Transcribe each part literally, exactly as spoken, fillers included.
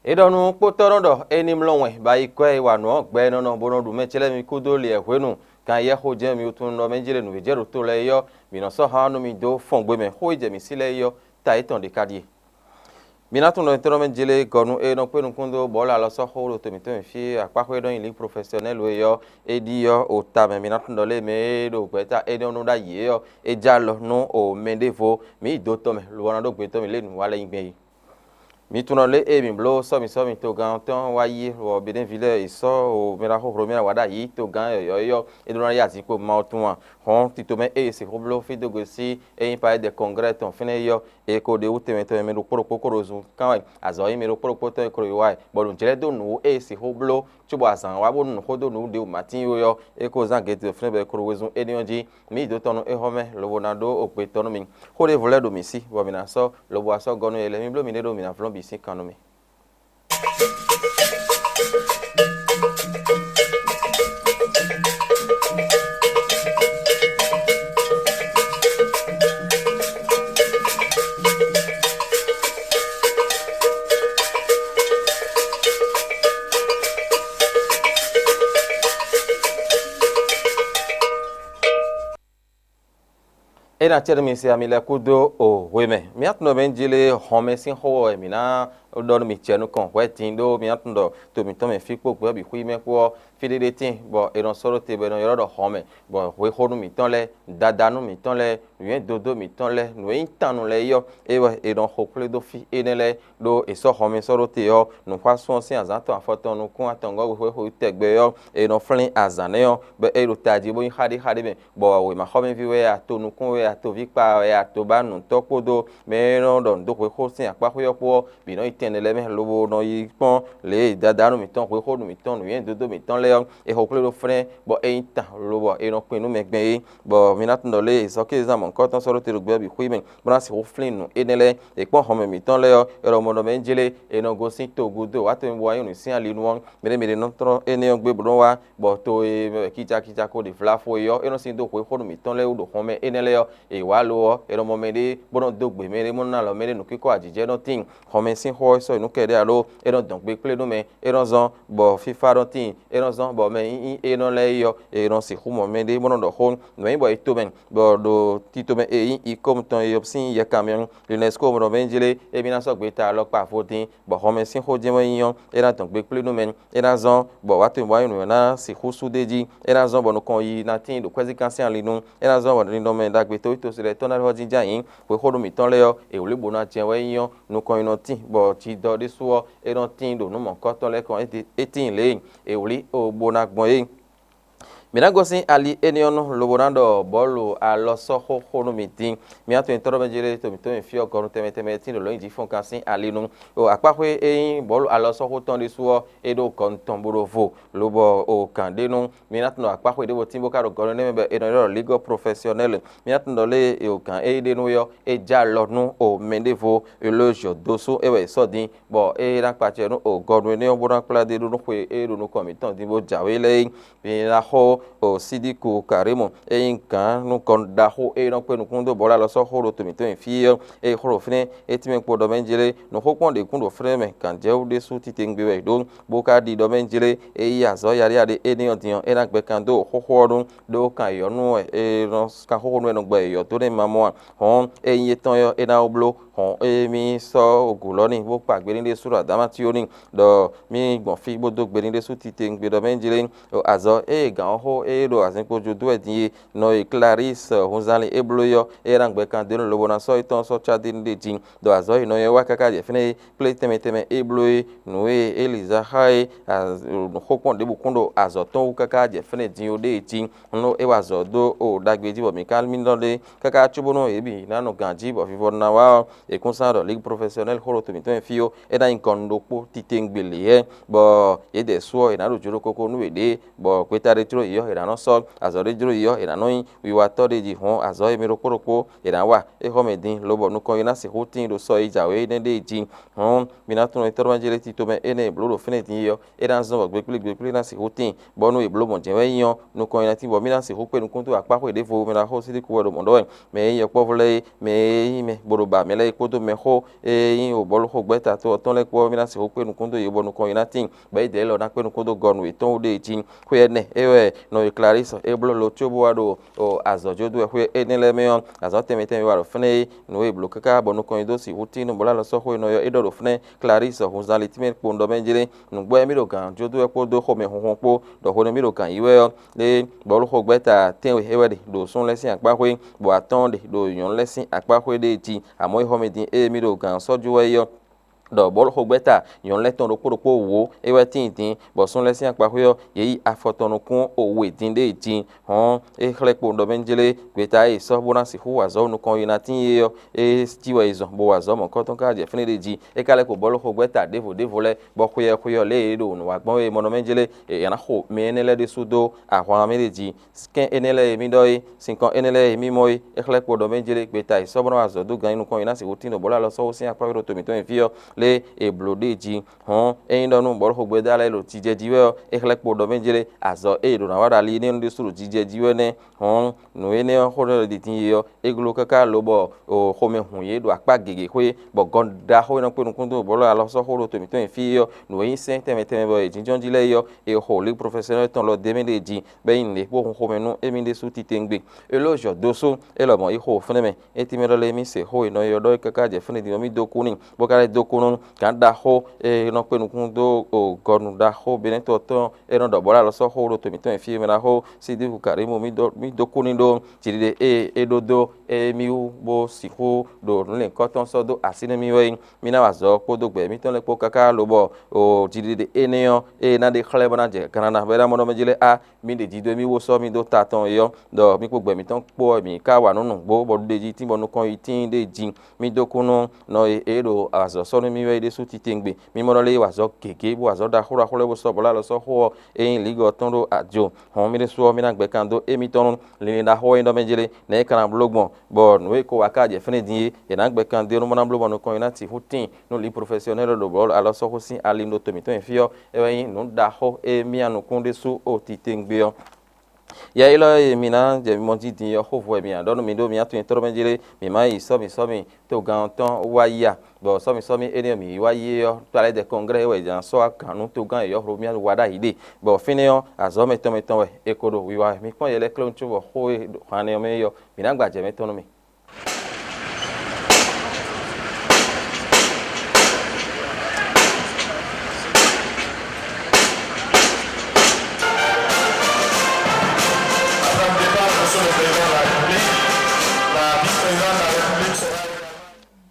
É ɖɔ nú kpótɔ́ nɔ ɖɔ é ní mlɔ́ wɛn, bɔ ayi kwɛ́ e wa nǔ ɔ́ gbɛ e nɔ nɔ bó nɔ ɖu mɛ ce lɛ́ɛ mi kúdó li wɛ hwenu. Kan yɛ́ xo jɛ́n mi tunwun ɖɔ mɛ jlé nǔ vǐ jɛ ɖo to lɛ́ɛ é ɔ́, mǐ nɔ sɔ́ xá nú mi dó fɔn gbe mɛ. Xó e jɛ mǐ sí lɛ́ɛ é ɔ́, ta yětɔn ɖě ka ɖíe. Mi ná tunwun ɖɔ nyitɔ́ mɛ jlé gɔnu e nɔ kpé nukún dó bɔ̌ lɛ alɔ sɔ́ xó ɖo to mǐtɔn mǐ fí e akpáxwé ɖɔ nyi Ligue Professionnelle é ɔ́, é ɖi ɔ́ o ta mɛ. Mi ná tunwun ɖɔ lě mɛ e ɖo gbɛ̌ta énɛ́ ɔ́ nú ɖ'ayǐ é ɔ́, é jɛ alɔ nú o mɛ ɖěvo. Mǐ yi do tɔn mɛ, lobo ná ɖó gbe tɔn mǐ lě nǔ wa lɛ́ nyi gbɛn é. Mi tunwun ɖɔ lě e mǐ bló sɔ́ mǐ sɔ́ mǐ togán ɔ́ tɔn wá yí, bɔ Benɛ́vi lɛ́ɛ è sɔ́ o mɛ ná xóxó mɛ ná wá ɖ'ayǐ togán yɔ̌yɔ́ é ɔ́, é ɖó ná yí azǐn kpo Mawu tún a? Hɔn tito mɛ e è sixú bló fí dó gosín é nyí Palais des Congrès tɔn fínɛ́ é ɔ́, è ko ɖe wú tɛnmɛ tɔn e mɛ ɖokpó ɖokpó ko ɖo zun kán wɛ, azɔ̌ e mɛ ɖokpó ɖokpó tɔn e ko ɖo yi wá wɛ, bɔ nǔjlɛ́ dó nǔ e è sixú bló cóbɔ azǎn wá bónú nǔ xó dó nǔ ɖěbǔ Matín ó ɔ́, é ko zán gěte fínɛ́ bɔ è ko ɖo wezun énɛ́ ɔ́ jí. Mǐ yi dó tɔn nú éhɔ́mɛ lobo ná ɖó ogbe tɔn nú mi. Xó ɖěvo lɛ́ɛ ɖo mǐ sí, bɔ mǐ ná sɔ́ lobo wá sɔ́ gɔ́ nú yě lɛ́ɛ. Mi bló miɖée ɖó mǐ ná vlɔ́n bǐ sín kan nú mì. É ná cɛ nú mi se ami lɛ́ɛ kúdó o hwe mɛ. Mǐ aklúnɔ mɛ jlé hɔnmɛ sín xó wɛ mǐ ná ɖɔ nú mi jɛ nukɔn hwɛ̌ din ɖó mǐ aklúnɔ ɖɔ to mǐtɔn mɛ fí kpó gbɛ̌ bǐ xwí mɛ kpó ɔ́, fí ɖé ɖé tíin, bɔ è nɔ sɔ́ ɖó te bɔ è nɔ ylɔ́ ɖɔ hɔnmɛ, bɔ hwexónú mǐtɔn lɛ́ɛ, dadánú mǐtɔn lɛ́ɛ, nǔnywɛ́dodó mǐtɔn lɛ́ɛ, nǔ e nyí tannú lɛ́ɛ é ɔ́, é wɛ è nɔ xo xwlé dó fí énɛ́ lɛ́ɛ, ɖó è sɔ́ hɔnmɛ sɔ́ ɖó te ɔ́, nǔxwásún ɔ́ sín azǎn tɔn afɔtɔn nukún atɔngɔ́ wexwé xo tɛgbɛ ɔ́, è nɔ flín azǎn nɛ́ ɔ́, bɔ é ɖo tají bó nyí xáɖéxáɖé mɛ, bɔ wěmaxɔmɛví wɛ a, to nukún wɛ a, toví kpa wɛ a, tobánutɔ́ kpódó mɛ e nɔ ɖɔ nǔ dó hwexó sín akpáxwé ɔ́ kpó ɔ́ bǐ nɔ yi tɛn lɛ́ɛ mɛ lobo nɔ yi kpɔ́n lě e dadánú mǐtɔn, hwexónú mǐtɔn, nǔnywɛ́dodó mǐtɔn lɛ́ɛ ɔ́, è xo xwlé ɖó fɛ́nɛ́, bɔ é nyí tan lobo ɔ́, è nɔ kpin nú mɛ gbɛn é. Bɔ mi ná tunwun ɖɔ lě e zɔ̌kízán mɔ̌hunkɔtɔn sɔ́ ɖó te ɖo gbɛ ɔ́ bǐ xwé mɛ, bó ná sixú flín nǔ énɛ́ lɛ́ɛ. È kpɔ́n hɔnmɛ mǐtɔn lɛ́ɛ ɔ́, è ɖɔ mɔ ɖɔ mɛ jlé è nɔ gosín togun dó wǎ to e mi bo wá nyí nǔ sín ali nu ɔ́, mɛɖé mɛɖé nɔ tlɔ́n énɛ́ ɔ́ gbé bó nɔ́ wá, bɔ to e mɛ wɛ kícakíca ko ɖe vlafo é ɔ́, é nɔ sin dó hwexónú mǐtɔn lɛ́ɛ wú ɖo hɔnmɛ énɛ́ lɛ́ɛ ɔ́, è wǎ lo ɔ́, è nɔ mɔ mɛɖé bó nɔ́ dó gbe mɛɖé bó nɔ́ ná alɔ mɛɖé nǔkínkɔ́ ajǐjɛ nɔ tíin. Xɔmɛ sín xó ɔ́ sɔ́ yi nǔ kɛɖɛ́ alo é nɔ dɔn gbe kplé nú mɛ, é nɔ zɔ́n bɔ fífá nɔ tíin, é nɔ zɔ́n bɔ mɛ nyínyí é nɔ lɛ́ɛ yi ɔ́, è nɔ sixú mɔ mɛɖé bó nɔ ɖɔ xó nǔ e nyí bɔ è to mɛ, bɔ ɖo tito mɛ e nyí ikɔ́mu tɔn e sín yɛkan mɛ ɔ́, UNESCO mɔ ɖɔ mɛ jlé émí ná sɔ́ gbeta alɔkpa vo dín, bɔ hɔnmɛ sín xó jɛ́n wɛ nyí ɔ́, é ná dɔn gbe kplé nú mɛ, é ná zɔ́n bɔ wǎ to e mǐ wa nyí nǔ ɔ́ ná sixú sú d'é jí, é ná zɔ́n bɔ nukɔn yiyi ná tíin ɖo kwɛ́zígán sín ali nu, é ná zɔ́n bɔ ninɔmɛ ɖagbe tóxítosi lɛ́ɛ tɔn ná hɔ́ jínjɔ́n ayǐ. Hwexónú mǐtɔn lɛ́ɛ ɔ́, è wlǐ bó ná jɛ́n wɛ nyí ɔ́, nukɔn e nɔ tíin, bɔ jidɔ ɖésú ɔ́, é nɔ tíin ɖo nǔ mɔ̌hunkɔtɔn lɛ́ɛ kɔn, é tíin lě e è wlǐ bó ná gbɔn é. Mǐ ná gosín ali énɛ́ ɔ́ nu lobo ná ɖɔ bɔ̌lu alɔ sɔ́ xóxó nú mi dín. Mi atɔn e tɔ́ ɖɔ mɛ jlé to mǐtɔn e fí ɔ́ gɔnu tɛnmɛ tɛnmɛ e tín ɖo lɔ̌nyijǐ fɔ́n gán sín ali nu. O akpáxwé e nyí bɔ̌lu alɔ sɔ́ xó tɔn ɖésú ɔ́, é ɖó gɔnu tɔn bó ɖo vo, lobɔ o gǎn ɖé nu. Mi ná tunɔ akpáxwé ɖěvo tín bó ka ɖo gɔnu énɛ́ mɛ bɔ è nɔ ylɔ́ ɖɔ Ligue Professionnelle. Mi ná tunɔ ɖɔ lé o gǎn e ɖe nú é ɔ́, é jɛ alɔ nú o mɛ ɖěvo, Eloge Dossou é wɛ è sɔ́ din, bɔ é ná kpa acɛ nú o gɔnu énɛ́ ɔ́ bó ná kplá ɖe ɖó nú xwe e ɖo nukɔn mǐtɔn din bó jǎwe lɛ́ɛ é. Mi ná xo o Sídíku Karímu e nyí gǎn nú gɔnu ɖaxó e nɔ kpé nukún dó bɔ̌ lɛ alɔ sɔ́ xó ɖo to mǐtɔn nyi fí ɔ́, é xó ɖo fínɛ́, é tínmɛ kpo ɖɔ mɛ jlé, nǔxókpɔ́n ɖě kún ɖo fínɛ́ mɛ gǎnjɛwú ɖésú titewungbe wɛ è ɖǒ, bó ka ɖi ɖɔ mɛ jlé, é yí azɔ̌ yaɖíyaɖí énɛ́ ɔ́ din ɔ́, é ná gbɛ kan dó xóxó ɔ́ nu, ɖó kan yɔ̌nu wɛ è nɔ kan xóxó nú wɛ è nɔ gbɔ yɔ̌ dó nɛ́ ma mɔ a? Hɔ̌n ényí étɔn ɔ́, é ná wó bló. Hɔn émí sɔ́ gǔ lɔ́ n'i, bó kpa gbe ní ɖésú ɖo Adamáti ó n'i, ɖɔ mí gbɔn fí bó dó gbe ní ɖésú titewungbe ɖɔ mɛ jlé azɔ̌ e gǎn ɔ́ xó e ɖo azinkpo jú dó wɛ din e nɔ e Clarisse hunzánlin é bló é ɔ́, é ná gbɛ kan dó nú lobo ná sɔ́ étɔn sɔ́ cá dó ní ɖe din, ɖɔ azɔ̌ e nɔ nyɔ́ wá káká jɛ fínɛ́ é kplé tɛnmɛ tɛnmɛ é bló é, nǔ e Eliza xa é, nǔxókpɔ́n ɖěbǔ kún ɖo azɔ̌ tɔn wú káká jɛ fínɛ́ din ó ɖe é din. Nú é wa azɔ̌ dó o ɖagbe jí bɔ mǐ ka mì nɔ ɖe káká cóbónú yě bǐ ná nɔ ganjí bɔ vivɔ ná wá ɔ́, è kún sán ɖɔ Ligue Professionnelle xó ɖo to mǐtɔn e fí ó, é ná nyí gɔnu ɖokpó titewungbe lě hɛ́, bɔ yědɛɛ su ɔ́, è nǎ ɖo jǒ ɖo kókó nú yěɖée, bɔ gbeta ɖé jló yě ɔ́, è nǎ nɔ sɔ́ azɔ̌ ɖé jló yi ɔ́, è nǎ nɔ nyí wiwatɔ́ ɖé jí hɔn azɔ̌ e mi ɖokpó ɖokpó è nǎ wa é xɔ mɛ din, lobɔ nukɔn yi ná sixú tíin ɖo sɔ e jǎwe énɛ́ ɖé jí hɔn mi ná tunwun tɔ́ɖɔmɛ jí lé tito mɛ énɛ́ e blǒ ɖo fínɛ́ din é ɔ́, é ná zɔ́n bɔ gbegblégblégblégbé ná sixú tíin, bɔ nú è blǒ mɔ̌ jɛ́n wɛ é nyí ɔ́, nukɔn yi ná tíin, bɔ mì ná sixú kpé nukúnnú dó akpá xwé ɖěvo mɛ ná xó sín kú wɛ ɖo mɔ̌ ɖɔ wɛ. Mɛ e nyí yɔkpɔ́vú lɛ́ɛ é, mɛ e nyí mɛ bo ɖo ba mɛ lɛ́ɛ é kpódó mɛxó e nyí wǒbɔ́lúxogbɛ́ta to ɔ́ tɔn lɛ́ɛ kpó ɔ́, mì ná sixú kpé nukún dó yě bɔ nukɔn yi ná tíin, bɔ é dɛ élɔ́ ná kpé nukún dó gɔ nǔ yětɔn wú ɖée jí. Xwé ɛnɛ é wɛ nɔ e Clarisse é bló lo cóbó wá ɖo azɔ̌ jó dó wɛ xwé énɛ́ lɛ́ɛ mɛ ɔ́, azɔ̌ tɛnmɛ tɛnmɛ wá ɖo fɛ́nɛ é, nǔ e è blǒ káká bɔ nukɔn nyi dó sixú tín nú bɔ lá lɔ sɔ́ xó e nɔ ɔ́, é ɖɔ ɖo fɛ́nɛ. Clarisse Hunzan Litimɛ́ kpowun ɖɔ mɛ jlé, nǔgbó émí ɖo gǎn jó dó wɛ kpódó xomɛ hunhun kpó, ɖɔ hwenu e mí ɖo gǎn yí wɛ ɔ́, lé bɔ̌luxogbɛ́ta tɛ́nwe é wɛ ɖe ɖo súnnu lɛ́ɛ sín akpá xwé, bɔ atɔ́ɔ́n ɖe ɖo nyɔ̌nu lɛ́ɛ sín akpá xwé ɖée jí, amɔ̌ é xɔ mì din ée mí ɖo gǎn sɔ́ jó wɛ é ɔ́, ɖɔ bɔ̌luxogbɛ́ta nyɔ̌nu lɛ́ɛ tɔn ɖokpó ɖokpó wǒ é wɛ tíin din, bɔ súnnu lɛ́ɛ sín akpa xwé ɔ́, yě yi afɔ tɔn nukún we din ɖée jí. Hɔ̌n é xlɛ́ kpo ɖɔ mɛ jlé gbeta e è sɔ́ bó ná sixú wa azɔ̌ nukɔn yi ná tíin é ɔ́, é cí wɛ è zɔn bó wa azɔ̌ mɔ̌kɔ́tɔn ká jɛ fínɛ́ ɖé jí. É ka lɛ́ kpo bɔ̌luxogbɛ́ta ɖěvo ɖěvo lɛ́ɛ, bɔ xweyɔ́ xweyɔ́ lě e è ɖo nǔ wa gbɔn é mɔ nɔ mɛ jlé è nǎ xo mɛ énɛ́ lɛ́ɛ ɖésú dó ahwan mɛ ɖé jí. Kɛ́n énɛ́ lɛ́ɛ e mì ɖɔ é, sinkɔn énɛ́ lɛ́ɛ e mì mɔ é, é xlɛ́ kpo ɖɔ mɛ jlé gbeta e sɔ́ bó ná wa azɔ̌ dó gǎn nyi nukɔn e ná sixú tín ɖo bɔ̌ lɛ alɔ sɔ́ xó sín akpá xwé ɖo to mǐtɔn e fí ɔ́, lé è blǒ ɖ'é jí. Hɔ̌n ényí ɖɔ nú bɔ̌luxogbɛ́dá lɛ́ɛ ɖo jijɛ jí wɛ ɔ́, é xlɛ́ kpo ɖɔ mɛ jlé azɔ̌ e è ɖǒ ná wa ɖo ali nɛ́ nu ɖésú ɖo jijɛ jí wɛ nɛ́. Hɔ̌n nǔ énɛ́ ɔ́ xó ɖɔ ɖi din yě ɔ́, é gló káká lobɔ xomɛ hun yě ɖo akpá gěgé xwé, bɔ gɔn ɖaxó e nɔ kpé nukún dó bɔ̌ lɔ alɔ sɔ́ xó ɖo to mǐtɔn e fí é ɔ́, nǔ e nyí sɛ́n tɛnmɛ tɛnmɛ bɔ è jínjɔ́n jí lɛ́ɛ é ɔ́, è xo Ligue Professionnelle tɔn lɔ d'é mɛ ɖé jí, bɔ é nyí nǔɖé kpó hun xomɛ nú émí ɖésú titewungbe. Élɔ́ zɔ dó sú é lɔmɔ̌ yi xo fɛ́nɛ́ mɛ. É tínmɛ ɖɔ lɛ́ɛ mì se xó e nɔ ylɔ́ ɖɔ é káká jɛ fɛ́nɛ din ɔ́, mì dó kú n'i, bó ka lɛ́ dó kú nú gǎn ɖaxó e nɔ kpé nukún dó gɔnu ɖaxó Benɛ́tɔ́ tɔn e nɔ ɖɔ bɔ̌ lɛ alɔ sɔ́ xó ɖo to mǐtɔn e fí e mɛ ná xó Sídíku Karímu, mì dó kú n'i ɖó jiɖiɖe e é ɖó dó émí wú bó sixú ɖo nǔlɛ̌nkɔ́ tɔn sɔ́ dó así nú mì wɛ é. Mì ná wa azɔ̌ kpódó gbɛ mǐtɔn lɛ́ɛ kpó káká lobɔ jiɖiɖe énɛ́ ɔ́, ée ná ɖe xlɛ́ bó ná jɛ gannana bɔ é ná mɔ ɖɔ mɛ jlé á, mì ɖe jǐ dó émí wó sɔ́ mì dó ta tɔn é ɔ́, ɖɔ mì kpo gbɛ mǐtɔn kpó ɔ́, mǐ ka wa nǔ nǔgbó bɔ ɖuɖéjí tín bɔ nukɔn yi tíin ɖé jí. Mì dó kú nú nɔ e é ɖo azɔ̌ sɔ́ nú mì wɛ é ɖésú titewungbe. Mì mɔ ɖɔ lé wa azɔ̌ gěgé bó wa azɔ̌ ɖaxó ɖaxó lɛ́ɛ bó sɔ́ bɔ lá lɔ sɔ́ xó ɔ́, ényí lǐgɔ tɔn ɖó ajo. Hɔn mì ɖésú ɔ́, mì ná gbɛ kan dó émítɔn nú linlin ɖaxó ɔ́ nyí ɖɔ mɛ jlé, nɛ̌ é ka ná bló gbɔn, bɔ nǔ e ko wa ká jɛ fínɛ́ din é, è nǎ gbɛ kan dó nú bó ná bló bɔ nukɔn yi ná sixú tíin nú Ligue Professionnelle ɖo bɔ̌ alɔ sɔ́ xó sín ali ɖo to mǐtɔn e fí ɔ́, é wɛ nyí nǔ ɖaxó e mì nyi nukún ɖésú o titewungbe ɔ́. Yɛ élɔ́ e mi ná jɛ mimɔ jí din ɔ́, xó vo wɛ mi ná ɖɔ nú mi ɖó mi ná tunwun nyɛ tlɔ́ mɛ jlé, mi má yi sɔ́mi sɔ́mi togán ɔ́ tɔn wá yi a? Bɔ sɔ́mi sɔ́mi énɛ́ ɔ́ mǐ yi wá yi é ɔ́, Palais des Congrès é wɛ è nǎ sɔ́ wá gǎn nú togán yɔ̌yɔ́ Romuald Wadagni ɖe, bɔ fínɛ́ ɔ́, azɔ̌ mɛtɔn mɛtɔn wɛ è ko ɖo wiwa wɛ. Mi kpɔ́n yɛ lɛ́ɛ klɔ́ cóbɔ xó e ɖo hannɛ ɔ́ mɛ é ɔ́, mǐ ná gba jɛ mɛtɔn nú mi.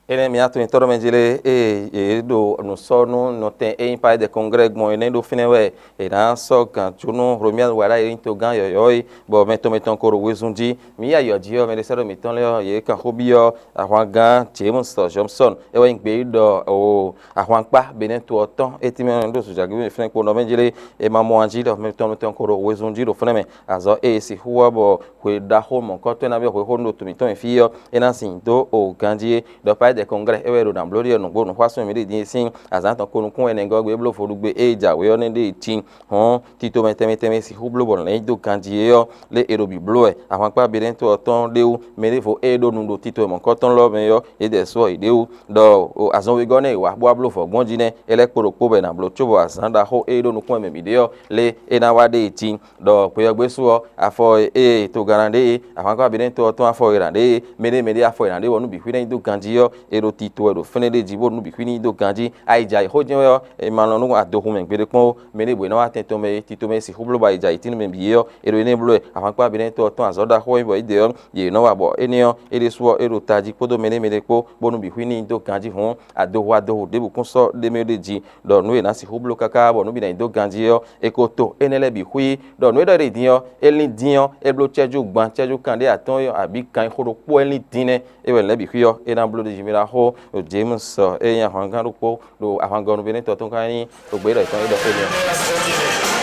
Énɛ́ mǐ ná tunwun tɔ́ ɖɔ mɛ jí lé, ée yě ɖo nǔ sɔ́ nú nɔtɛn e nyí Palais des Congrès gbɔn é nɛ́ ɖó fínɛ́ wɛ è nǎ sɔ́ gǎn jó nú Romuald Wadagni e nyí togán yɔ̌yɔ́ é, bɔ mɛ tɔn mɛ tɔn ko ɖo wezun jí. Mǐ yi ayǐ ɔ́ jí ɔ́, mɛɖesɛ́ɖɔ mǐtɔn lɛ́ɛ ɔ́, yě kan xó byɔ́ ahwangán James Johnson, é wɛ nyí gbeyíɖɔ ahwankpá Benɛ́ to ɔ́ tɔn, é tínmɛ ɖó zojagbe fínɛ́ kpo nɔ mɛ jlé, é ma mɔ anjí ɖɔ mɛ tɔn mɛ tɔn ko ɖo wezun jí ɖo fínɛ́ mɛ. Azɔ̌ e è sixú wa bɔ hwe ɖaxó mɔ̌kɔ́tɔn e ná byɔ́ hwexó nú ɖo to mǐtɔn e fí ɔ́, é ná sin dó o ganjí é, ɖɔ Palais des Congrès é wɛ ɖo nǎ bló ɖi ɔ́ nǔgbó nǔxwásún e mǐ ɖe din é sín azǎn tɔn ko nukún ɛnɛgɔ́ gbe é bló vodúgbe e jǎwe ɔ́ nɛ́ ɖe jí. Hɔn tito mɛ tɛnmɛ tɛnmɛ sixú bló bɔ nǔ lɛ́ nyí dó ganjí é ɔ́, lé è ɖo bǐ bló wɛ. Ahwankpá Benɛ́to ɔ́ tɔn ɖ'é wú, mɛ ɖěvo e ɖó nu ɖo tito mɔ̌kɔ́tɔn lɔ mɛ ɔ́, yě ɖɛ sɔ́ yě ɖ'é wú, ɖɔ azɔn wegɔ́ nɛ́ è wǎ bó wá bló vɔ̌gbɔ́n jí nɛ́, é lɛ́ kpo ɖokpó bɔ è nǎ bló cóbɔ azǎn ɖaxó e ɖó nukún wɛ mɛ bǐ ɖe ɔ́, lé é ná wá ɖe jí. Ɖɔ gbe ɔ́ gbésú ɔ́, afɔ e togannɔ ɖe e, ahwankpá Benɛ́to ɔ́ tɔn afɔ e ɖǎ ɖe e, mɛɖé mɛɖé afɔ e ɖǎ ɖe bɔ nú bǐ xwí ná nyi dó ganjí ɔ́, è ɖo tito wɛ ɖo fɛ́nɛ ɖé jí bónú nǔ bǐ xwí ní nyí dó ganjí. Ayǐjǎyǐxó jɛ́n wɛ ɔ́, è ma lɔn nú adohun mɛ gbeɖé kpɔ́n ó. Mɛ ɖěbǔ e nɔ wá tɛn tɔn mɛ é, tito mɛ e sixú bló bɔ ayǐjǎyǐ tín nú mɛ bǐ é ɔ́, è ɖo énɛ́ bló wɛ. Ahwankpá Benɛ́to ɔ́ tɔn azɔ̌ ɖaxó ɔ́ nyí bɔ é ɖe ɔ́, yě nɔ wa bɔ énɛ́ ɔ́, é ɖésú ɔ́, é ɖo tají kpódó mɛɖé mɛɖé kpó, bónú bǐ xwí ní nyí dó ganjí hǔn, adohu adohu ɖěbǔ kún sɔ́ ɖ'é mɛ ɖé jí, ɖɔ nǔ e è nǎ sixú bló káká bɔ nǔ bǐ ná nyí dó ganjí ɔ́, è ko to énɛ́ lɛ́ɛ bǐ xwí, ɖɔ nǔ e ɖɔ è ɖe din ɔ́, é lín dín ɔ́, é bló cɛ́jú gban cɛ́jú kanɖé atɔ́ɔ́n ɔ́, abǐ kan e xó ɖokpó ɔ́ é lín dín nɛ́. É wɛ nǔ lɛ́ɛ bǐ xwí ɔ́, é ná bló ɖi jí mì ná xó ɖo James ɔ́, é nyí ahwangán ɖokpó ɖo ahwangɔnu Benɛ́to ɔ́ tɔn ká nyí ɖo gbeyíɖɔ yětɔn é ɖɔ xó n'i ɔ́.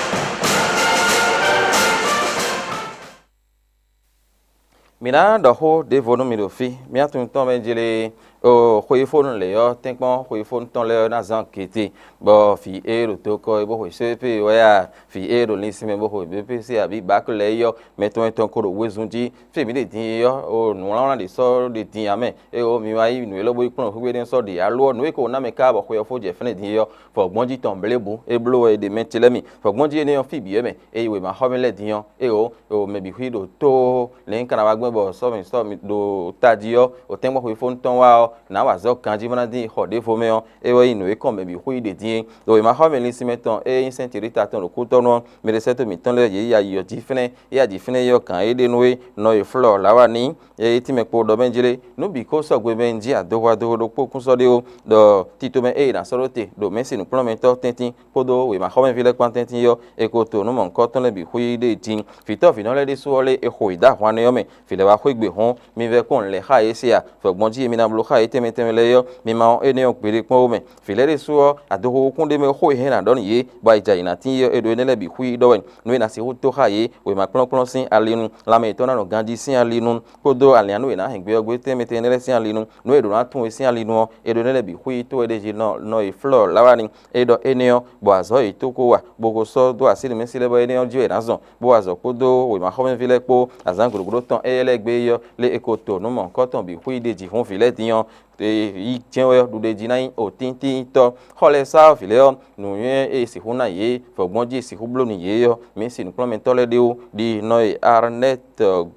Mǐ ná ɖɔ xó ɖěvo nú mi ɖo fí. Mía tunwun tɔn mɛ jlé o xweyífónú lě ɔ́, tɛ́nkpɔ́n xweyífónú tɔn lɛ́ɛ ɔ́ ná zán gěte, bɔ vǐ e ɖo dokɔ é bó xwe sóépé wɛ a, vǐ e ɖo linsin mɛ bó xwe bépésé abǐ bǎkle lɛ́ɛ é ɔ́, mɛ tɔn mɛ tɔn ko ɖo wezun jí. Fí e mǐ ɖe din é ɔ́, o nǔwlánwlán ɖě sɔ́ ɖe din ǎ mɛ. Ée o mi wá yí nǔ élɔ́ bó yi kplɔ́n xwígbe énɛ́ sɔ́ ɖě ǎ lo ɔ́, nǔ e ko ná mɛ ká bɔ xwe ɔ́ fó jɛ fɛ́nɛ din é ɔ́, vɔ̌gbɔ́njí tɔn blěbǔ é bló wɛ è ɖe mɛ ce lɛ́ɛ mi. Vɔ̌gbɔ́njí énɛ́ ɔ́ fí bǐ wɛ mɛ, eye wěmaxɔ́mɛ lɛ́ɛ din ɔ́, ée o, o mɛ bǐ xwí ɖo tóó lɛ̌n kan ná wá gbɛn bɔ sɔ́ mì sɔ́ mì ɖo tají ɔ́, o tɛ́nkpɔ́n xweyífónú tɔn wá ɔ́, nǎ wa azɔ̌ ganjí bó ná dín xɔ ɖěvo mɛ ɔ́, é wɛ nyí nǔ e kɔn mɛ bǐ xwí ɖě din é. Ɖo wěmaxɔ́mɛ linsin mɛ tɔn e nyí sɛ́n Tiɖíta tɔn ɖo kútɔ́nú ɔ́, mɛɖesɛ́tɔ́ mǐtɔn lɛ́ɛ yě yi ayi ɔ́ jí fɛ́nɛ́, é yi aji fɛ́nɛ́ yi ɔ́ gǎn é ɖe nú é, nɔ e flɔ́ lǎwa ní, é tínmɛ kpo ɖɔ mɛ jlé, nǔ bǐ ko sɔgbe mɛ jí adɔhwa doho ɖokpó kún sɔ́ ɖé ó, ɖɔ tito mɛ e è nǎ sɔ́ ɖó te ɖo mɛ̌si nǔkplɔ́nmɛtɔ́ tɛ́ntin kpódó wěmaxɔ́mɛví lɛ́ɛ kpán tɛ́ntin ɔ́, è ko to nǔ mɔ̌hunkɔtɔn lɛ́ɛ bǐ xwí ɖ'é jí. Vǐtɔ́ vǐnɔ lɛ́ɛ ɖésú ɔ́ lé è xo yě dó ahwan nɛ́ ɔ́ mɛ, vǐ lɛ́ɛ wá xwé gbe hɔ́n, mi vɛ́ kɔn lɛ̌ xá yě se a? Vɔ̌gbɔ́njí e mi ná bló xá yě tɛnmɛ tɛnmɛ lɛ́ɛ ɔ́, mi ma wɔn énɛ́ ɔ́ gbeɖé kpɔ́n ó mɛ. Vǐ lɛ́ɛ ɖésú ɔ́, adɔxo kún ɖ'é mɛ xó e hɛn ná ɖɔ nú yě, bɔ ayǐjǎyǐ ná tíin é ɔ́, è ɖo énɛ́ lɛ́ɛ bǐ xwí ɖɔ wɛ. Nú è nǎ sixú tó xá yě, wěma kplɔ́nkplɔ́n sín ali nu, lanmɛ yětɔn ná nɔ ganjí sín ali nu, kpódó alǐannú e è nǎ hɛn gbé ɔ́ gbé tɛnmɛ tɛnmɛ lɛ́ɛ sín ali nu, nú è ɖǒ ná tunwun é sín ali nu ɔ́, è ɖo énɛ́ lɛ́ɛ bǐ xwí tó wɛ ɖ'é jí nɔ nɔ e flɔ́ lawani. É ɖɔ énɛ́ ɔ́, bɔ azɔ̌ yětɔn ko wa, bó ko sɔ́ dó así nǔ mɛ sí lɛ́ɛ bɔ énɛ́ ɔ́ jí wɛ è nǎ zɔn, bó wa azɔ̌ kpódó wěmaxɔ́mɛví lɛ́ɛ kpó azǎn gǔɖogǔɖó tɔn éyɛ́ lɛ́ɛ gbé é ɔ́, lé è ko to nǔ mɔ̌hunkɔtɔn bǐ xwí ɖ'é jí hǔn vǐ lɛ́ɛ din ɔ́, yi jɛ́n wɛ ɔ́, ɖuɖéjí ná nyí òtíntíntɔ́. Xɔ lɛ́ɛ sá ɔ́, vǐ lɛ́ɛ ɔ́, nǔnywɛ́ e è sixú ná yě, vɔ̌gbɔ́njí e sixú bló nú yě ɔ́, mǐ sin nǔkplɔ́nmɛtɔ́ lɛ́ɛ ɖé wú, ɖi nɔ e Arnɛ́t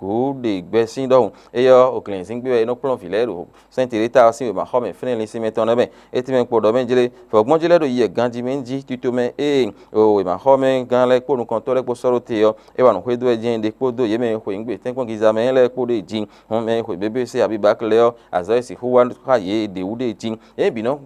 Gǔ ɖe gbɛ sín ɖɔhun. Éyɛ́ ɔ́, Oklɛnzíngbe wɛ é nɔ kplɔ́n vǐ lɛ́ɛ ɖo sɛ́n Tiɖéta ɔ́ sín wěmaxɔ́mɛ fínɛ́ linsin mɛtɔn lɛ́ɛ mɛ. É tínmɛ kpo ɖɔ mɛ jlé, vɔ̌gbɔ́njí lɛ́ɛ ɖo yi wɛ ganjí mɛ jí tito mɛ ée wěmaxɔ́mɛgán lɛ́ɛ kpó nukɔntɔ́ lɛ́ɛ kpó sɔ́ ɖó te ɔ́, é wa nǔ xwedó wɛ jɛ́n ɖé kpódó yě mɛ e xwe nǔ gbe tɛ́nkpɔ́n giza mɛ lɛ́ɛ kpó ɖo yi jí. Hɔn mɛ e xwe bébé se abibakle ɔ́, azɔ̌ e sixú wa xá yě ɖě wú ɖe jí. Yě bǐ nɔ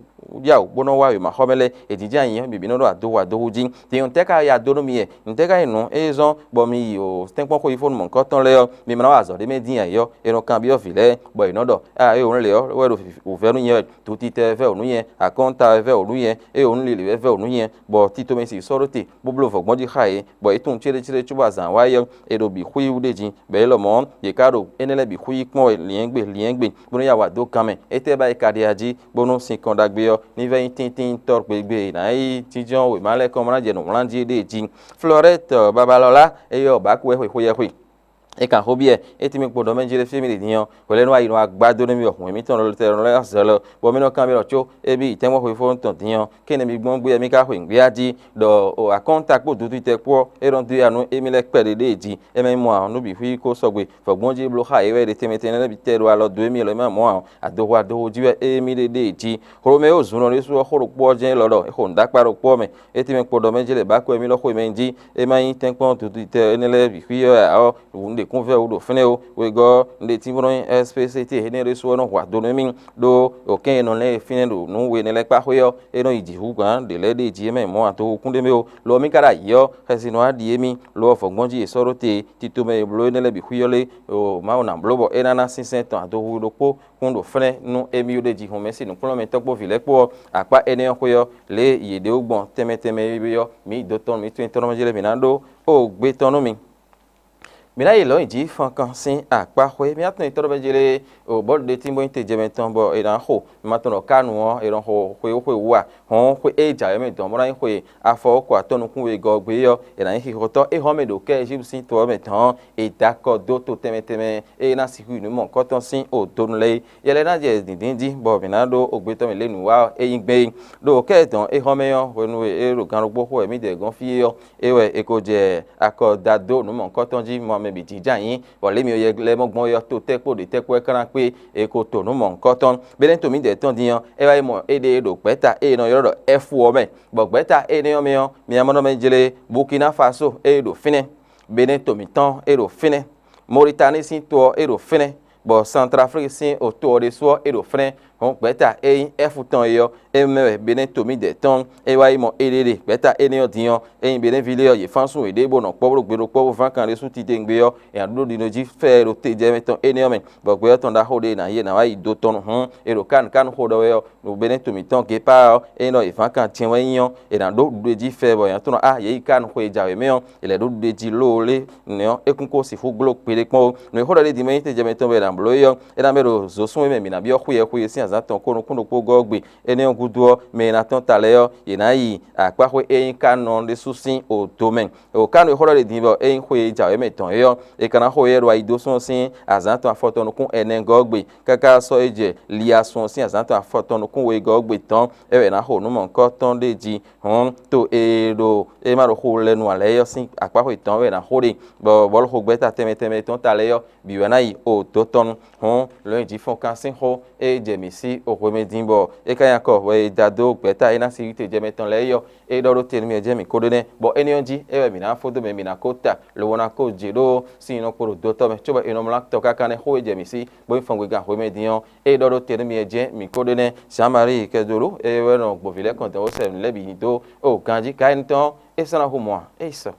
yá wǔ bó nɔ́ wá wěmaxɔ́mɛ lɛ́ɛ, è jǐjɛ́n ayǐ ɔ́, bǐ bǐ nɔ́ ɖo adó wa dó hú jí. Din tɛ́ ka ya dó nú mi wɛ? Ntɛ́ ka nyí nǔ e zɔ́n bɔ mi yi o tɛ́nkpɔ́n xweyífónú mɔ̌hunkɔtɔn lɛ́ɛ ɔ́, mi ma nɔ wa azɔ̌ ɖé mɛ dín ayǐ ɔ́, è nɔ kanbyɔ́ vǐ lɛ́ɛ, bɔ yě nɔ ɖɔ: "A é wǔ lě ɔ́ wɛ ɖo wǔvɛ́ nú nyɛ wɛ, tutitɛ wɛ vɛ́ wǔ nú nyɛ, akɔ́nta wɛ vɛ́ wǔ nú nyɛ, é wǔ nú lǐlǐ wɛ vɛ́ wǔ nú nyɛ." Bɔ tito mɛ si sɔ́ ɖó te bó bló vɔ̌gbɔ́njí xá yě, bɔ é tunwun céɖécéɖé cóbɔ azǎn wá yi ɔ́, è ɖo bǐ xwíwú ɖé jí, bɔ é lɔmɔ̌ yě ká ɖo énɛ́ lɛ́ɛ bǐ xwí kpɔ́n wɛ lyɛ̌ngbe lyɛ̌ngbe, bó nɔ́ ya wǎ dó gan mɛ. Étɛ́ ba yi ka ɖe a jí, bónú sinkɔn ɖagbe ɔ́ ní vɛ́ nyí tíntíntɔ́ gbe gbe è nǎ yí jínjɔ́n wěma lɛ́ɛ kɔn bó ná jɛ nǔwlán jí ɖée jí? Florette Babalɔla, éyɔ́ bǎ kú wɛ xwe xweyɛ́xwe. É kan xó byɔ́ é tínmɛ kpo ɖɔ mɛ jí lé fí mì ɖe din ɔ́, hwelɛ́nu ayi nɔ agbá dó nú mì wɛ hǔn émítɔn lɔ tɛnlɔ lɛ́ɛ zɛ lɔ, bɔ mì nɔ kanbyɔ́ ɖɔ có é bí tɛ́nmɔ́ xwefónú tɔn din ɔ́, kéne mi gbɔn gbé wɛ mì ka xwe nǔgbéá jí, ɖɔ akɔ́nta kpó dututɛ kpó ɔ́, é nɔ dó ya nú émí lɛ́ɛ kpɛɖé ɖée jí. É mɛ nyí mɔ ǎ, nú bǐ xwí kó sɔgbe, vɔ̌gbɔ́njí bló xá yě wɛ è ɖe tɛnmɛ tɛnmɛ lɛ́ɛ bǐ tɛ́ ɖo alɔ dó émí lɔ é má mɔ ǎ, adɔhwa dó jí wɛ émí ɖe ɖée jí. Xlomɛ e ó zun nɔ ɖésú ɔ́ xó ɖokpó ɔ́ jɛ́n lɔ ɖɔ é xo nǔɖakpá ɖokpó ɔ́ mɛ. É tɛ́nmɛ kpo ɖɔ mɛ jí lɛ̌ bá kɔ émí lɔ xwemɛ jí, é má nyí tɛ́nkpɔ́n dututɛ énɛ́ lɛ́ɛ bǐ xwí ɔ́ ǎ ɔ́, wǔ un ɖe kúnvɛ́ wú ɖo fínɛ́ ó. Wegɔ́ ɔ́, un ɖe tínmlɔ́ nyí S P C T énɛ́ ɖésú ɔ́ nɔ hu ado nú émí, ɖó ɖo kɛ́n e nɔ lɛ́n e fínɛ́ ɖo nǔ we énɛ́ lɛ́ɛ kpá xwé ɔ́, é nɔ yi jǐ hú gǎn ɖě lɛ́ɛ ɖée jí é mɛ mɔ̌ ǎ, toxo kún ɖ'é mɛ ó. Lo ɔ́, mì ka ɖo ayǐ ɔ́, xɛsi nɔ wá ɖi émí, lo ɔ́, vɔ̌gbɔ́njí è sɔ́ ɖó te, tito mɛ e bló énɛ́ lɛ́ɛ bǐ xwí ɔ́ lé, ɖo Mawu ná bló bɔ é ná ná sínsɛ́n tɔn adohu ɖokpó kún ɖo fɛ́nɛ́ nú émí ɖo ɖeji hɔnmɛ sín nǔkplɔ́nmɛtɔ́ kpó vǐ lɛ́ɛ kpó ɔ́, akpá énɛ́ ɔ́ xwé ɔ́, lě e yě ɖe wú gbɔn tɛnmɛ tɛnmɛ é ɔ́, mǐ yi do tɔn mǐtɔn tɔn mɛ jlé mǐ ná ɖó o gbe tɔn nú mi. Mǐ ná yi lɔ̌nyijǐ fankan sín akpá xwé. Mì atɔn nyitɔ́ ɖɔ mɛ jlé o bɔ̌lu ɖé tín bó nyí te jɛ mɛ tɔn bɔ è nǎ xo. Mì ma tɔn ɖɔ kánu ɔ́, è nɔ xo xwe xwe wú a? Hɔn xwe e jǎwe mɛ dɔn bó ná nyí xwe afɔ ɔ́ kɔ atɔ́ nukún wegɔ́ ɔ́ gbé ɔ́, è nǎ nyí xixɔtɔ́. É hɔ́n mɛ ɖo kɛ́ Ejípti sín to ɔ́ mɛ tɔn ɔ́, è da akɔ dó to tɛnmɛ tɛnmɛ e ná sixú yi nǔ mɔ̌hunkɔtɔn sín odonu lɛ́ɛ é. Yɛ lɛ́ɛ ná jɛ dǐndín jí, bɔ mǐ ná ɖó ogbe tɔn mɛ lě nǔ wa ɔ́, é nyí gbɛn é. Ɖo kɛ́ dɔn é hɔ́n mɛ ɔ́, hwenu e é ɖo gannúgbó xo wɛ mǐdɛɛ gɔ́n fí é ɔ́, é wɛ è ko jɛ akɔ da dó nǔ mɔ̌hunkɔtɔn jí, mɔ mɛ bǐ jínjɔ́n ayǐ, bɔ lě e mǐ yɛ lɛ́ɛ mɔ gbɔn é ɔ́, to tɛ́ kpó ɖě tɛ́ kpó wɛ ka ná kpé, è ko to nǔ mɔ̌hunkɔtɔn. Bɛ́nɛ́ to mǐdɛɛ tɔn din ɔ́, é wá yi mɔ éɖée ɖo gbɛ̌ta e è nɔ ylɔ́ ɖɔ Ɛfu ɔ́ mɛ, bɔ gbɛ̌ta énɛ́ ɔ́ mɛ ɔ́, mi amɔ́nɔmɛ jlé Burkina Faso e ɖo fínɛ́, Bɛ́nɛ́ to mǐtɔn e ɖo fínɛ́, Mɔritani sín to ɔ́ e ɖo fínɛ́, bɔ Santraflíki sín to ɔ́ ɖésú ɔ́ e ɖo fínɛ́, Hɔn gbɛ̌ta e nyí Ɛ́fu tɔn é ɔ́, é mɛ wɛ Benɛ́ to mǐdɛɛ tɔn. É wá yi mɔ éɖée ɖe. Gbɛ̌ta énɛ́ ɔ́ din ɔ́, ényí Benɛ́ví lɛ́ɛ ɔ́, yě fán sún yěɖée bó nɔ kpɔ́ bó ɖo gbe ɖokpɔ́ bó ván kan ɖé sú titewungbe ɔ́, è nǎ ɖó ɖiɖɔ jí fɛ ɖo tejɛ mɛ tɔn énɛ́ ɔ́ mɛ, bɔ gbɛ ɔ́ tɔn ɖaxó ɖé è nǎ yi è nǎ wá yi do tɔn nú hɔn. È ɖo kánu kánu xo ɖɔ wɛ ɔ́, ɖo Benɛ́ to mǐtɔn Gepaa ɔ́, ényí ɖɔ è ván kan jɛ́n wɛ nyí ɔ́, è nǎ ɖó ɖuɖéjí fɛ bɔ è nǎ tunɔ á yě yi kánu xo e jǎwe mɛ ɔ́, è lɛ̌ ɖó ɖuɖéjí lóolé nɛ̌ ɔ́, é kún ko sixú gló kpeɖé kpɔ́n ó. Nǔ e xó ɖɔ ɖ'é din mɛ nyí tejɛ mɛtɔn wɛ è nǎ bló é ɔ́, é ná mɛ ɖo zǒsún e mɛ mǐ ná byɔ́ xweyɛ́xweyɛ́ sín azǎn tɔn kó nukún ɖokpó gɔ́ gbe. Énɛ́ ɔ́ gúdo ɔ́, mɛ e ná tɔ́n ta lɛ́ɛ ɔ́, yě ná yi akpáxwé e nyí Kanɔn ɖésú sín odo mɛ. O Kanɔn e xó ɖɔ ɖ'é din bɔ é nyí xwe e jǎwe mɛ tɔn é ɔ́, é ka ná xo éyɛ́ ɖo ayidósún ɔ́ sín azǎn tɔn afɔtɔn nukún ɛnɛ gɔ́ gbe, káká sɔ́ é jɛ liasún ɔ́ sín azǎn tɔn afɔtɔn nukún wegɔ́ gbe tɔn, é wɛ è nǎ xo nǔ mɔ̌hunkɔtɔn ɖ'é jí. Hɔn to e ɖo é ma ɖo xo lɛ́ɛ nu ǎ lɛ́ɛ ɔ́ sín akpáxwé tɔn wɛ è nǎ xo ɖe, bɔ bɔ̌luxogbɛ́ta tɛnmɛ tɛnmɛ tɔn ta lɛ́ɛ ɔ́ bǐ wɛ ná yi o dǒ tɔn nu. Hɔn lɔ̌nyijǐfɔ́nkán sín xó e jɛ mǐ sí hwemɛ din bɔ é ka nyí akɔ bɔ è da dó gbɛ̌ta e ná sí wítejɛmɛ tɔn lɛ́ɛ é ɔ́, é ɖɔ ɖó te nú mì ɔ́ jɛ́n mǐ ko ɖó nɛ́, bɔ énɛ́ ɔ́ jí é wɛ mǐ ná fó dó mɛ mǐ ná ko ta, lobo ná ko jě ɖó sin nɔ kpo ɖo dotɔ́ mɛ, cóbɔ è nɔ mlá tɔ káká nɛ́ xó e jɛ mǐ sí, bó nyí fɔngbe gán hwemɛ din ɔ́, é ɖɔ ɖó te nú mì ɔ́ jɛ́n mǐ ko ɖó nɛ́. Zǎn Maríi Kɛdoló é wɛ nɔ gbɔ̌ví lɛ́ɛ kɔn dɔn ó sɛ nǔ lɛ́ɛ bǐ nyi dó. O ganjí ka énɛ́ tɔn é sɔ́ ná hu mɔ̌ ǎ, é yi sɔ.